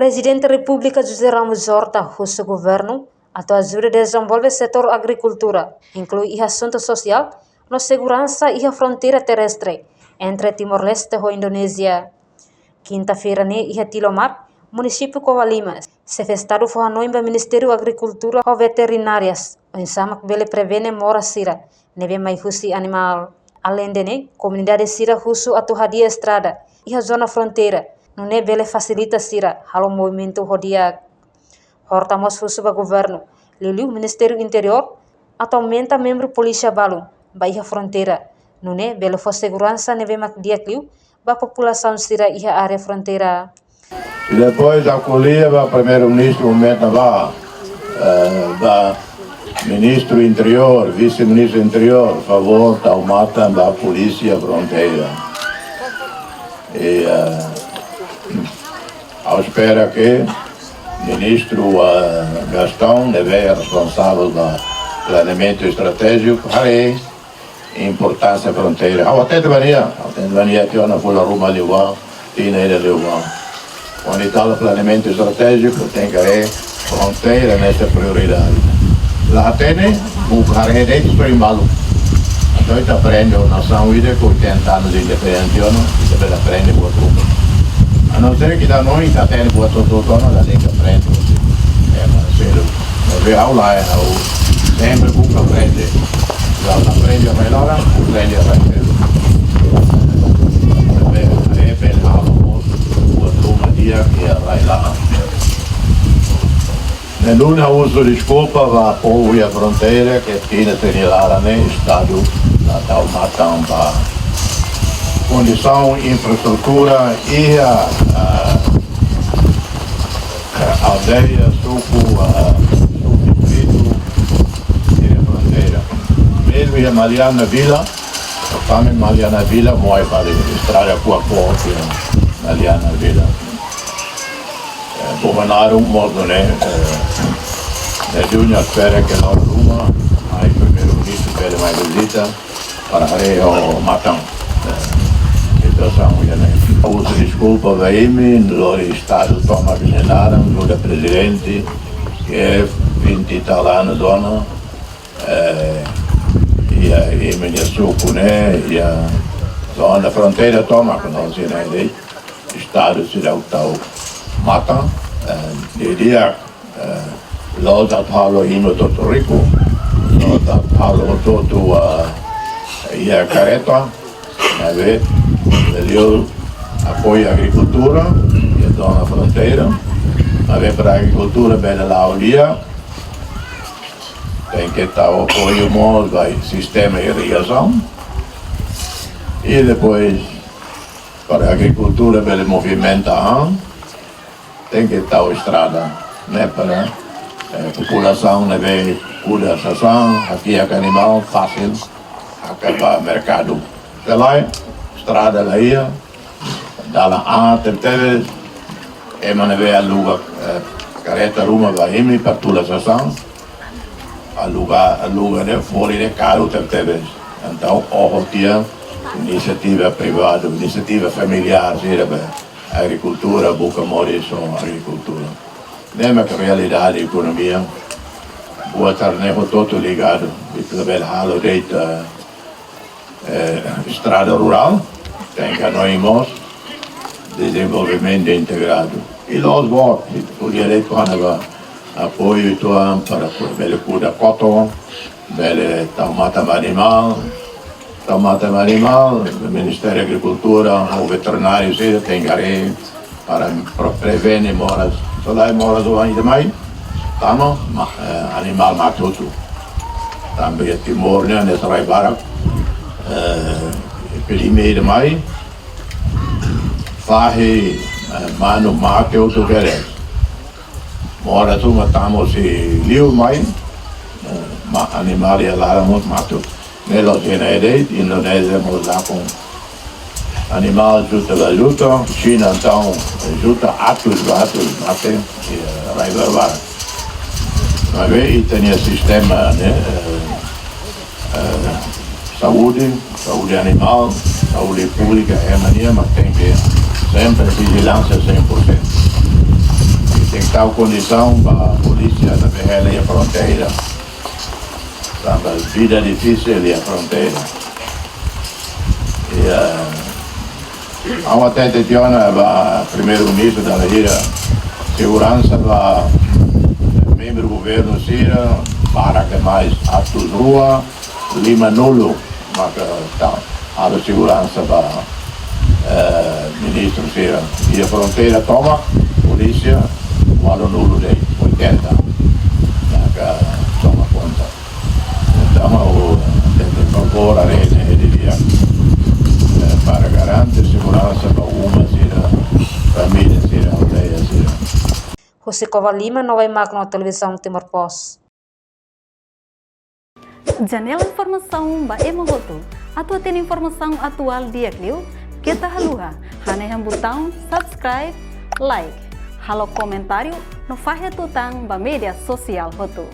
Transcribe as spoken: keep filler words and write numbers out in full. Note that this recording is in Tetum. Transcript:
Prezidente Repúblika José Ramos Horta husu governu atu ajuda dezenvolve setór agrikultura, inklui iha asuntu sosiál no seguransa iha fronteira terrestre entre Timor-Leste ho Indonézia. Kinta-feira ne'e iha Tilomar, munisípiu Covalima, xefe Estadu fó hanoin ba Ministériu Agrikultura ho Veterinárias, oinsá mak bele prevene moras sira ne'ebé mai husi animál. Aleinde ne'e, komunidade sira husu atu hadi'a estrada iha zona fronteira, nune'e bele fasilita sira halo movimentu ho di'ak. Horta mós husu ba governu, liuliu Ministériu Interiór, atu aumenta membru polísia balu ba iha fronteira, nune'e bele fó seguransa ne'ebé mak di'ak liu ba populasaun sira iha área fronteira. I depois ha'u ko'alia ba Primeiru-Ministru, aumenta ba, eh, ba Ministru Interiór, Vise-Ministru Interiór, favór tau matan ba Polísia Fronteira. I, eh, ha'u espera ke Ministru, eh, Gastão, ne'ebé responsavel ba planeamentu estratéjiku, haree importánsia fronteira. Ha'u hatete ba nia, ha'u hatete ba nia tiha ona fulan ruma liubá, tinan ida liubá. Kuandu ita halo planeamentu estratéjiku, tenke haree fronteira ne'e sai prioridade. La hatene, buka haree de'it, sorin balu. Entaun ita aprende ho nasaun ida ke oitenta anos de independénsia, no? Ita bele aprende buat ruma. A não ser que ita-nia oin ita hatene buat hotu-hotu ona, la tenke aprende. É, mas, selu. Mas, vê, ha'u lae, ha'u sempre buka aprende. La aprende mai laran, aprende mai selu. Bele, bele, bele, ha'u mós buat ruma di'ak iha rai-laran. Ne'e duni ha'u husu deskulpa ba povu iha fronteira, ke tinan sira-nia laran ne'e Estadu la tau matan ba kondisaun infraestrutura iha, ah, aldeia, suku, ah, suku distritu, iha fronteira. Mezmu iha Maliana Vila, kami Maliana Vila, mós fali estrada kuak-kuak iha Maliana Vila. Eh, Bobonaro mós ne'e, eh, ne'e duni ha'u espera ke loron ruma, mai Primeiru-Ministru bele mai vizita, para haree ho matan, eh, situasaun iha ne'e. Husu deskulpa ba imi, lori Estadu tomak nia laran, ajuda Prezidente, ke vinte e tal anos ona, eh, iha imi-nia suku ne'e, iha zona fronteira tomak, no sira ne'e de'it Estadu seidauk tau matan, eh, di'ak, eh, la'ós atu halo imi hotu-hotu riku, la'ós atu halo hotu-hotu, ah, iha kareta, maibé, bele apoiu agrikultura, iha zona fronteira, maibé para agrikultura bele la'o di'ak, tenke tau apoiu mós ba sistema irrigasaun, i depois, para agrikultura bele movimenta an, tenke tau estrada, ne'e para, eh, populasaun ne'ebé kuda sasán, hakiak animál, fasil hakat ba merkadu. Se lae, estrada la iha, dalan aat tebetebes, ema ne'ebé aluga, eh, kareta ruma ba imi para tula sasán, aluga, aluga ne'e folin ne'e karu tebetebes. Entaun, oho tiha inisiativa privadu, inisiativa familiár, sira ba agrikultura, buka moris ho agrikultura. Ne'e mak realidade ekonomia. Buat sira-ne'e hotu-hotu ligadu. Ita labele halo de'it, eh, estrada rurál, tenke hanoin mós dezenvolvimentu integradu. I la'ós boot, ita ko'alia de'it kona-ba apoiu uitoan para ku-, bele kuda koto, bele tau matan animál, tau matan animál, Ministériu Agrikultura, ho veterináriu sira tenke haree para pro-, prevene moras. Se lae moras oan ida mai, tama, ma-, eh, animál mate hotu. Tanba iha Timor ne'e, hanesan rai barak, eh, epidemia ida mai, fahi, eh, manu mate hotu kedas. Moras uma tama husi liur mai, eh, ma-, animál iha laran mós mate hotu. Ne'e la'ós iha ne'e de'it, Indonézia mós lakon animál juta ba juta, Xina entaun juta, atus ba atus mate, eh, rai barbarak. Maibé ita-nia sistema ne'e, eh, eh, saúde, saúde animál, saúde públika, ema nian mak tenke sempre vijilánsia cem por cento. Tenke tau kondisaun ba polísia atu bele hela iha fronteira. Tanba vida difisil iha fronteira. I, eh, ha'u hatete tiha ona ba Primeiru-Ministru dala hira, seguransa ba membru governu sira, barak demais, atus rua limanulu, maka ta, halo seguransa ba, eh, ministru sira. Iha fronteira tomak, polísia ualunulu de'it, oitenta. Maka toma konta. Entaun, ha'u hatete favór, haree ne'e di'ak, eh, para garante seguransa ba uma sira, família sira, aldeia sira. Husi Covalima, Novaimagno, Televizaun Timor Post. Janela informasaun ba ema hotu. Atu hatene informasaun atuál di'ak liu, keta haluha hanehan butaun subscribe, like, halo komentáriu no fahe tutan ba média sosiál hotu.